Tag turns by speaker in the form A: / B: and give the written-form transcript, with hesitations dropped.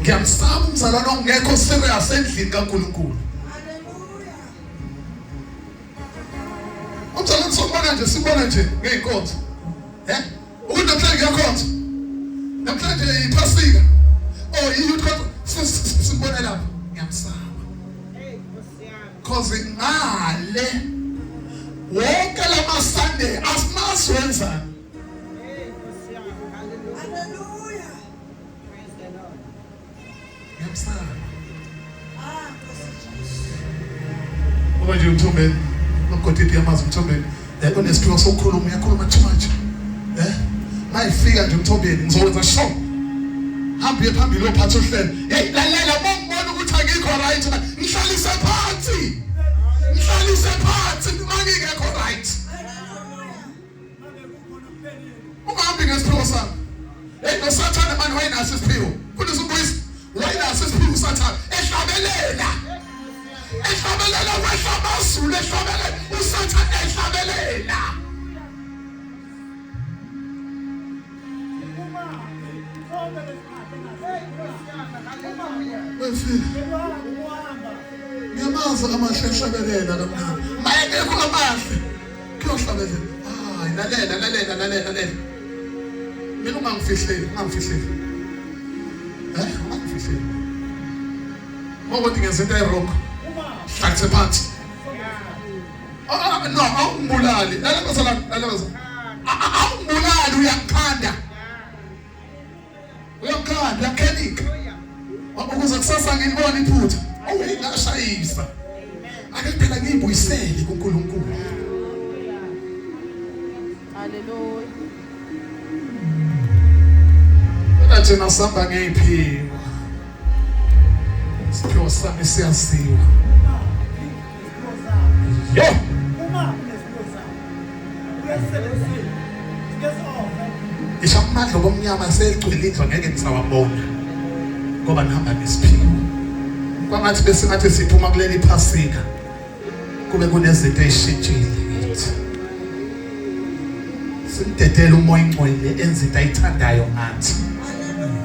A: Ngiyamsaba umzalwane ongekho serious endlini kaNkulunkulu. Umzalwane sombona nje, sibona nje ngey'nkonzo. Eh? Ukuthi namhlanje kuyakhonzwa. Namhlanje iphasika. Oh, i-youth conference simbone lapho. Ngiyamsaba. Cause ngale wonke lama Sunday asimazi wenzani.
B: Hallelujah.
A: Ngiyamsaba. Ngoba nje uMthombeni, uMgodidi yamazi uMthombeni. Eh unesiphiwo sokukhuluma, uyakhuluma too much. Eh? Mayifika nje uMthombeni ngizokwenza sure. Hamba uye phambili uyophatha uhlelo. Hey lalela mongibona ukuthi angikho right la. Ngihlalise phansi. Ngihlalise phansi mangingekho right. Ungahambi ngesiphiwo sami. Hey noSathane manje wayenaso isiphiwo. Fundisa umbuyisi. Wayenaso isiphiwo uSathane. Ehlabelela. Ehlabelela wehla amazulu ehlabelela uSathane ehlabelela. Ngiyamazi amahle ehlabelela kamnandi. Mayengekho amahle. Kuyohlabelela. Hayi lalela lalela lalela lalela. Mina ungangifihleli, ungangifihleli. Eh, ungangifihleli. Ngokuthi ngenza into e-wrong. Hlalise phansi. Ah, no, awungibulali. Lalela bazalwane, lalela bazalwane. Awungibulali uyangikhanda. Uyamkhanda, uyakhenika. Ukuze kusasa ngilibone iphutha. Oh, ngashayisa. Ake phela ngiyibuyisele kuNkulunkulu.
C: Hallelujah.
A: Kodwa thina sihamba ngeyiphiwa. Isiphiwo sami siyaziwa. Yo! Ngisho amandla obumnyama segcwele indlu ngeke ngisawabona ngoba nihamba nesiphiwo. Kwangathi bese ngathi siphuma kuleli Phasika kube kunezinto ezishintshile kithi. Simdedele umoya ingcwele enza into ayithandayo ngathi.